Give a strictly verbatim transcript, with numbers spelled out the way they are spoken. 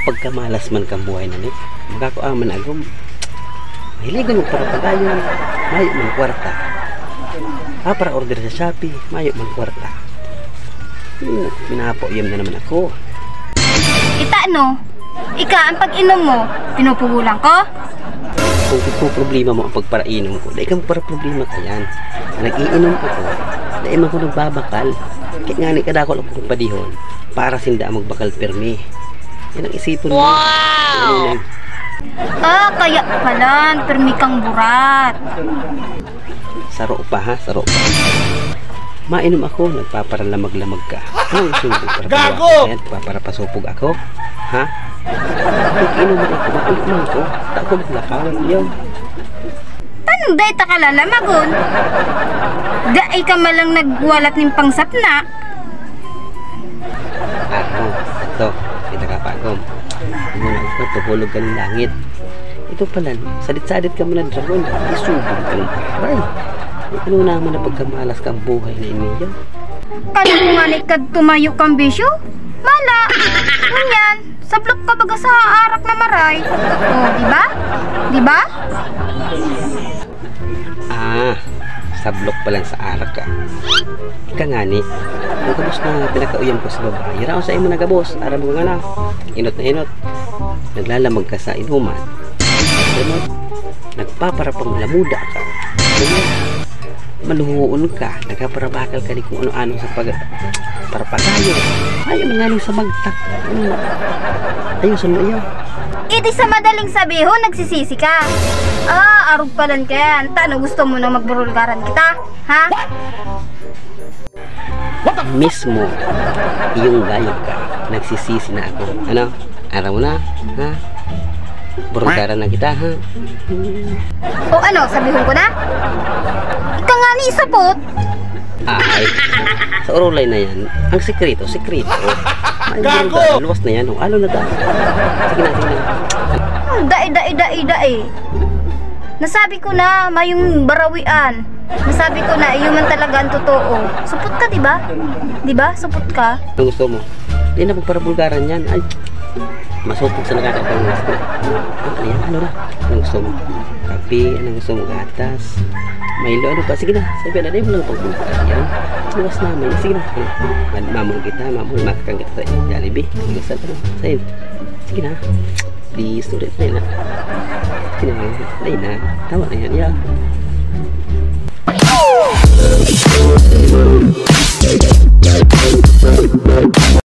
Pagkamalas man kan buhay na ni, magkakua man agom. Hiligon mo para pagayon, mayo man kwarta. Ah, para order sa Shopee, mayo man kwarta. Hmm, minapauyam na naman ako. Kita, no? Ika, ang pag-inom mo, pinupugulan ko? Kung problema mo ang pagparainom ko, dai ka magparaproblema ka yan. Nag-iinom ako, dai man ko nagbabakal. Kaya nga ni kadakol akong padihon, para sinda ang magbakal pirmi. Yan ang isipon mo. Wow! Ano na? Ah, kaya pala, pirmi kang burat. Saro pa, ha? Saro pa. Mainom ako, nagpaparalamag-lamag ka. Ano ang sugo para Gago! Kaya nagpaparapasupog ako? Ha? Pag inom ako, mainom ako. Takot lakaw, yaw. Paano dai ta kalalamagon? Dai ka man lang nagwalat nin pangsapna. Ah, oh, ito. Kita ka pa, Gom. Muna ito, tuhulog ka ng langit. Ito pala, sadit-sadit ka muna, dragon. Isubog ka ng aray. Ano naman na pagkamalas ka ang buhay na iniya? Kaya mo nga na ikad tumayo kang bisyo? Mala! Ngunyan, sablok ka baga sa arak na maray. Oh, di ba? Di ba? Ah, sablok pa lang sa arak ka. Ika ngani, ang gabos na pinakauyam ko sa babae, raon sa imo na gabos, aram ko nga na, inot na inot. Naglalamag ka sa inuman. Alam mo, nagpaparapanglamuda ka. Alam mo, maluhoon ka, nagpaparabakal ka ni kung ano-ano sa pag-, parapagayo. Ayaw man nga nung sa magtak. Ano? Ayusan mo iyo. Idi sa madaling sabihon, nagsisisi ka. Ah, arog pa lang ka yan. Tano, gusto mo na magbulgaran kita? Ha? Mismo, iyong gayod ka, nagsisisi na ako. Ano? Aram mo na, ha? Bulgaran na kita, ha? O ano, sabihon ko na? Ika nga ni isapot. Ay, sa urulay na yan, ang sikreto, sikreto. Ay, Gago! Bulgaran, luwas na yan, oh. Ano na ta? Sige na, sige na. Hmm, dai, dai, dai, dai. Nasabi ko na, mayong barawian. Nasabi ko na, iyo man talaga ang totoo. Supot ka, di ba? Di ba? Supot ka. Anong gusto mo? Di na magparabulgaran yan. Ay, masupog sa nakakatang gusto. Ano yan? Ano na? Anong gusto mo? Kape? Anong gusto mo? Gatas? Milo? Ano pa? Sige na. Sabi na, di mo lang pagbulgaran yan. Bukas namin. Sige na. Ano? Mamon kita. Mamon. Makakang kita sa Jollibee. Sige, sa ano? Sa'yo. Sige na. Please, ulit na yun, ah. Sige na, ayun na. Tama na yan, yeah.